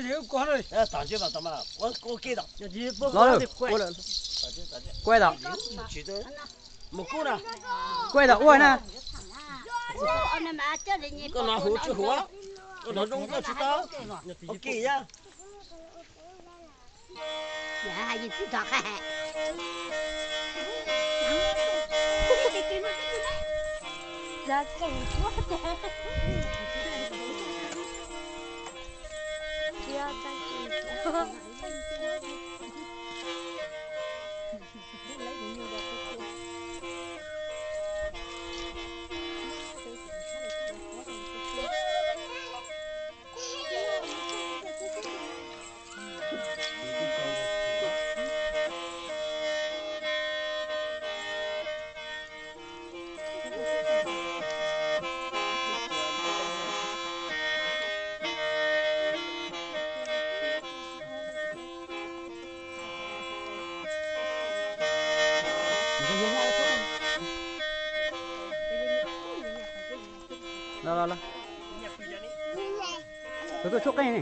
Los, kuaj tau, kuaj tau ua na. Koj hnov huv tsis huv, koj hnov zoo koj tsis tau, ua ke ya. Los, los, los. Tus tuaj tshuab qeej ne.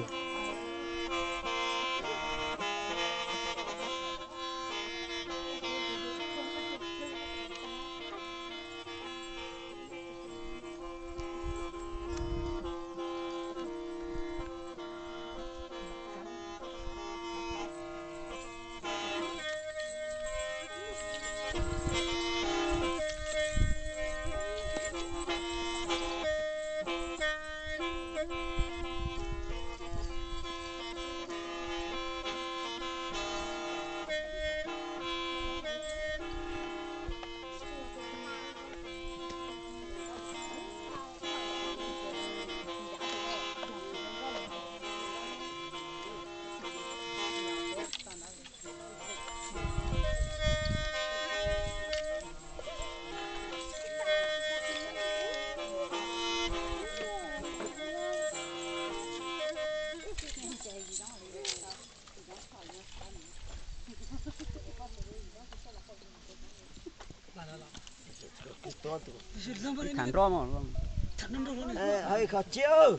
Tham nroj mas. Hais kho tsiab.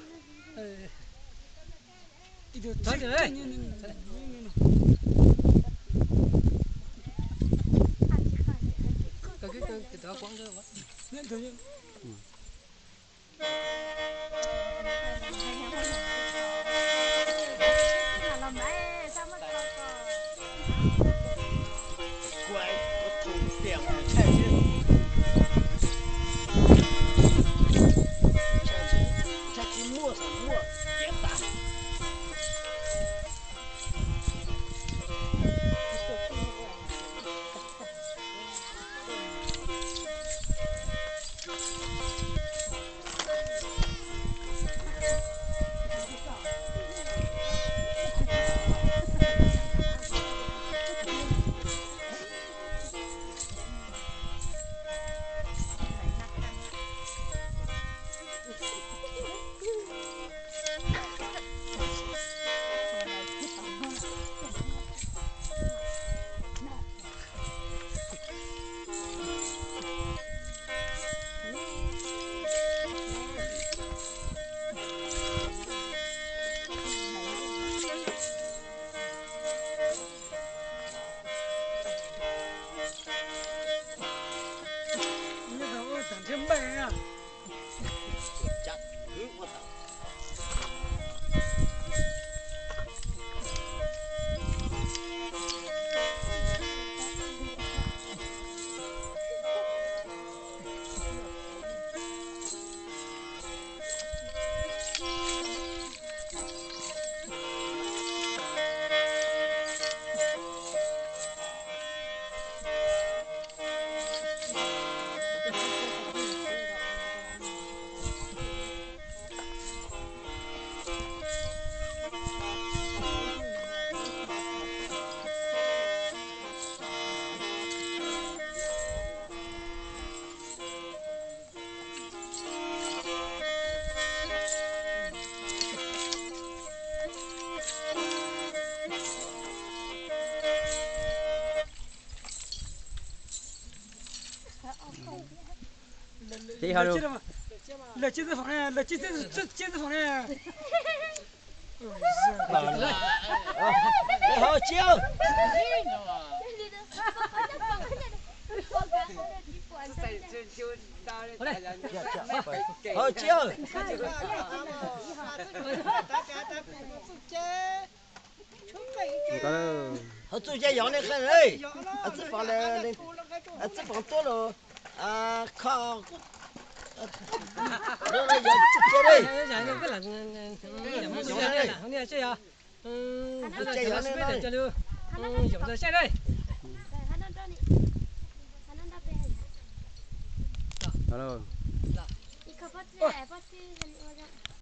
Ces ho lawv cia teb fom ne, lawv cia teb fom ne. Hauv tsis, hauv tsis, hauv txuj ces yog ne, txwj fav, txwj fav tuab los, kho, yog txuj ces ne.